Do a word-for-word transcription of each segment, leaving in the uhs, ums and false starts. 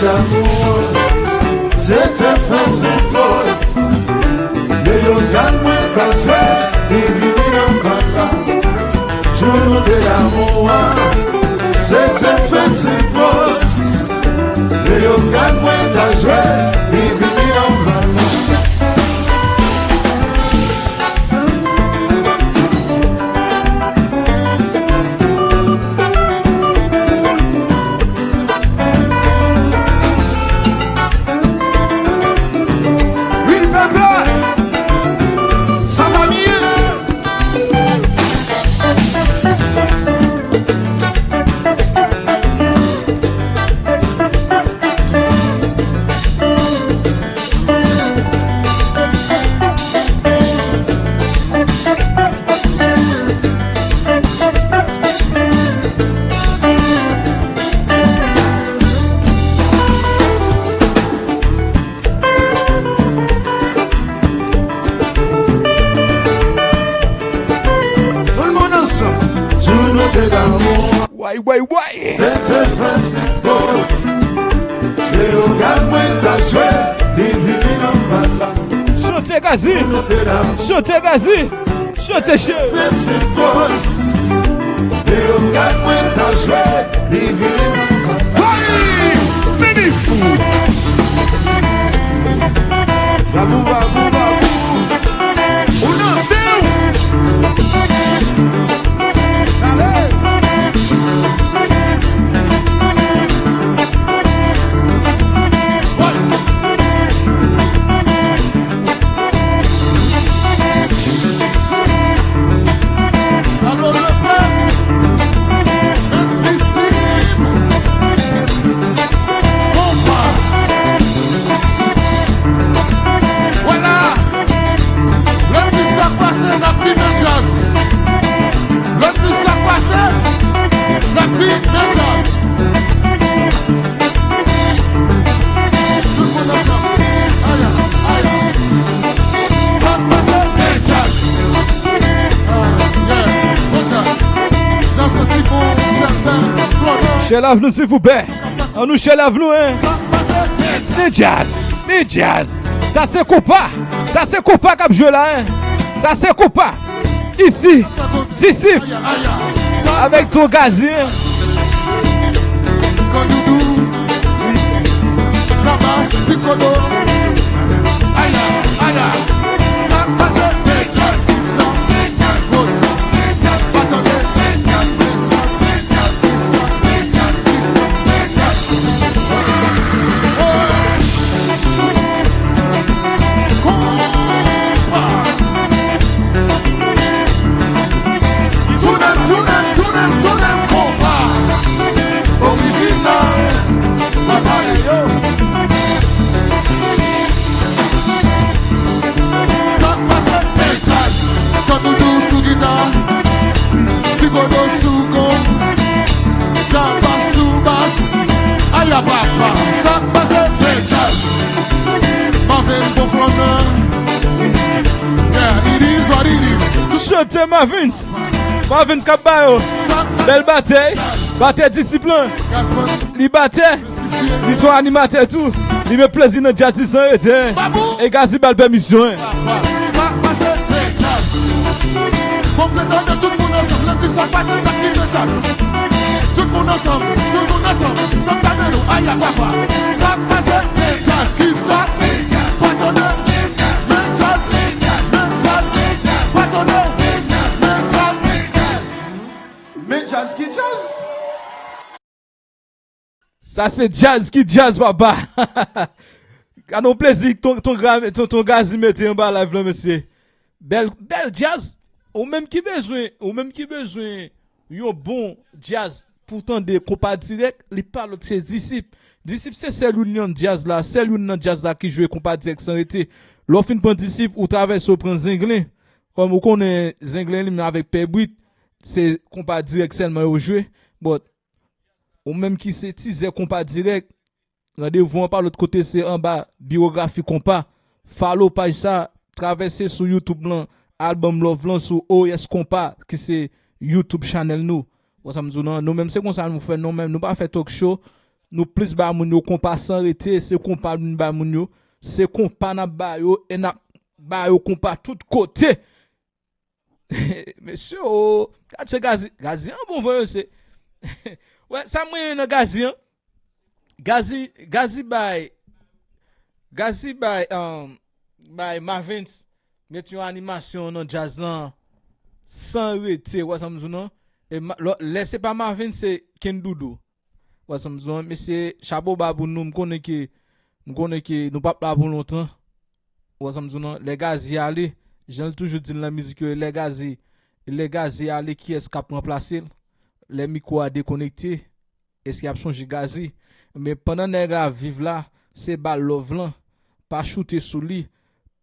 Lanmou an, se te fè se fòs. Leyogàn mwen ta jwe, li vini nan bal la. Jounou de lanmou an, se te fè se fòs. Leyogàn mwen ta jwe, li vini nan bal la. Wi, pèpè! Sa va byen? Tout le monde ensemble. Jounou de lanmou. Way, way, way. Tete Francis Boss. Leyogàn mwen ta jwe, li vini nan bal la. Chante Gazi. Chante Gazi. Chante cheri. Francis Boss. Leyogàn mwen ta jwe, li vini nan bal la. Way! Mini fou. Babou, babou, babou. Ou nan men w. Ale. Alo, lepèp, endisip, konpa. Vwala. Lè m di sa k pase, n ap di nan djaz. Lè m di sa k pase, n ap di nan djaz. Tout moun ansanm. Aya, aya. Sa k pase, nan djaz. Ah, yeah. Bon djaz. Jan santi bon, jèn bèl, flò nan. Share live nou, silvouplè. An nou share live nou, en. Nan djaz, nan djaz. Sa se konpa. Sa se konpa k ap jwe la, en. Sa se konpa. Isi, Disip. Avèk Ton Gazi, en. Tounen, tounen, tounen, tounen konpa orijinal. Papa yo. Sa k pase? Hey, djaz. Kandoudou sou gita, Ti Kodo sou gong, Djaba sou bas. Aya papa, sa k pase? Hey, djaz. Marvin bon flannè. Yeah, it is what it is. Chante Marvin. Marvin k ap ba yo. Bèl batè. Batè Disip lan. Li batè. Li se yon animatè tou. Li met plezi nan djaz li san rete. E Gazi ba l pèmisyon, en. Sa k pase nan djaz. Bon, m vle tande tout moun ansanm. Lè m di sa k pase, n ap di nan djaz. Tout moun ansanm, tout moun ansanm. Fè m tande nou, aya papa. Sa k pase nan djaz, kisa? Pa tande. Nan djaz, nan djaz. Pa tande. Nan djaz. Men djaz ki djaz. Sa se djaz ki djaz, papa. Gade yon plezi ton, ton, gra- ton, ton Gazi mete anba live lan, mesye. Bèl, bèl djaz. Ou menm ki bezwen, ou menm ki bezwen yon bon djaz pou tande konpa dirèk, li pa lòt se Disip. Disip se sèl youn nan djaz la, sèl youn nan djaz la ki jwe konpa dirèk san rete. Lè w fin pran Disip, ou travèse, ou pran Zenglen. Kòm ou konnen Zenglen li menm avèk Pè Brit, se konpa dirèk sèlman yo jwe. But, ou menm ki se tizè konpa dirèk, randevou an pa lòt kote, se anba biwografi konpa. Follow paj sa, travèse sou YouTube lan, album Love lan sou O S Konpa, ki se YouTube channel nou. Ou sa m di w nan, nou menm se konsa nou fè, nou menm nou pa fè talk show, Nou plis ba moun yo konpa san rete, se konpa nou ba moun yo, se konpa n ap ba yo, e n ap ba yo konpa tout kote. Mesye, o, gad se Gazi, Gazi an bon vre, mesye. Wè, sa mwen nan Gazi an. Gazi, Gazi bay, Gazi bay, um, bay Mavens met yon animasyon nan djaz lan san rete, wè sa m di w non. E ma- lò- lè se pa Mavens, se Kendoudou. Wè sa m di w non. Mesye, chapo ba pou nou, m konnen ke, m konnen ke nou p ap la pou lontan. Wè sa m di w non. Lè Gazi ale, jan l toujou di l nan mizik yo, lè Gazi, lè Gazi ale, kiyès k ap ranplase l? Lè mikwo a dekonekte, èske y ap sonje Gazi? Men pandan nèg la ap viv la, se ba l love lan, pa choute sou li,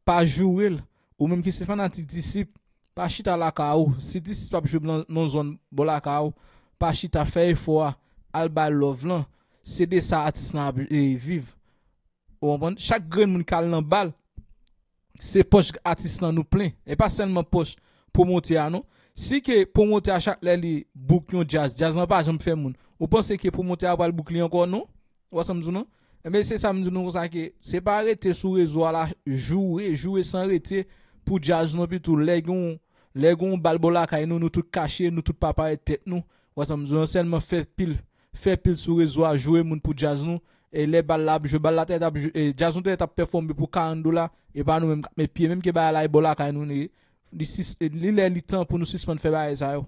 pa joure l. Ou menm ki se fanatik Disip, pa chita lakay ou. Si Disip ap jwe nan, nan zòn bò lakay ou, pa chita, fè efò a, al ba l love lan. Se de sa atis lan ap e, viv. Ou konprann? Chak grenn moun k al nan bal, se pòch atis lan nou plen. E pa sèlman pòch pwomotè a non. Si ke pwomotè a chak lè li book yon djaz, djaz lan pa janm fè moun, ou panse ke pwomotè a pral book li ankò non? Ou wè sa m di w non? Enben se sa m di nou konsa ke se pa rete sou rezo a la joure, joure san rete pou djaz non pito. Lè gen yon, lè gen yon bal bò lakay nou, nou tout kache, nou tout pa parèt tèt nou. Ou wè sa m di w non? Sèlman fè pil, fè pil sou rezo a, joure moun pou djaz nou. E lè bal la ap jwe, bal la te t ap jwe, e djaz nou te t ap pèfòme pou karant dola, e pa nou menm k ap met pye, menm ke bagay la e bò lakay nou li ye. Li sis- e li lè li tan pou nou sispann fè bagay sa yo.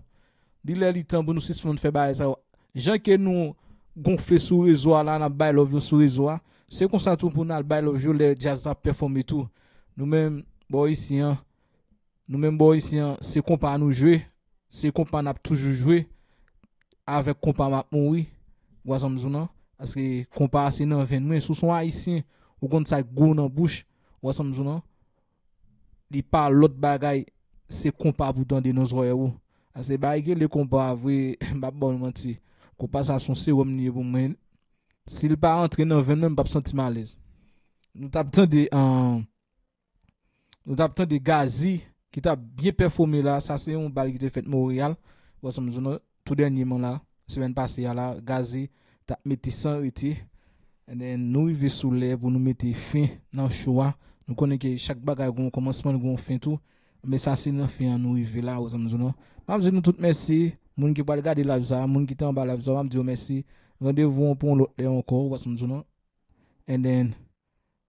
Li lè li tan pou nou sispann fè bagay sa yo. Jan ke nou gonfle sou rezo a la, n ap bay love yo sou rezo a, se konsa tou pou n al bay love yo lè djaz la ap pèfòme tou. Nou menm, bò isi an, nou menm bò isi an, se konpa nou jwe, se konpa n ap toujou jwe, avèk konpa m ap mouri, ou wè sa m di w non? Paske konpa a se nan venn mwen, si w se yon ayisyen, ou konn sa k gou nan bouch, ou wè sa m di w non? Li pa lòt bagay, se konpa pou tande nan zòrèy ou. Paske bagay ki rele konpa a vre, m p ap ba w manti. Konpa sa se yon sewòm li ye pou mwen. Si l pa rantre nan venn mwen, m p ap santi m alèz. Nou t ap tande, an, nou t ap tande Gazi ki t ap byen pèfòme la. Sa se yon bal ki te fèt Monreyal. Ou wè sa m di w non, tou dènyèman la, semèn pase a la, Gazi t ap mete san rete. And then, nou rive sou lè pou nou mete fen nan show a. Nou konnen ke chak bagay gen yon kòmansman, gen yon fen tou. Men sa se nan fen an nou rive la, ou wè sa m di w non. M ap di nou tout mèsi. Moun ki pral gade live sa, moun ki te anba live sa, m ap di yo mèsi. Randevou an pou yon lòt lè ankò, ou wè sa m di w non. And then,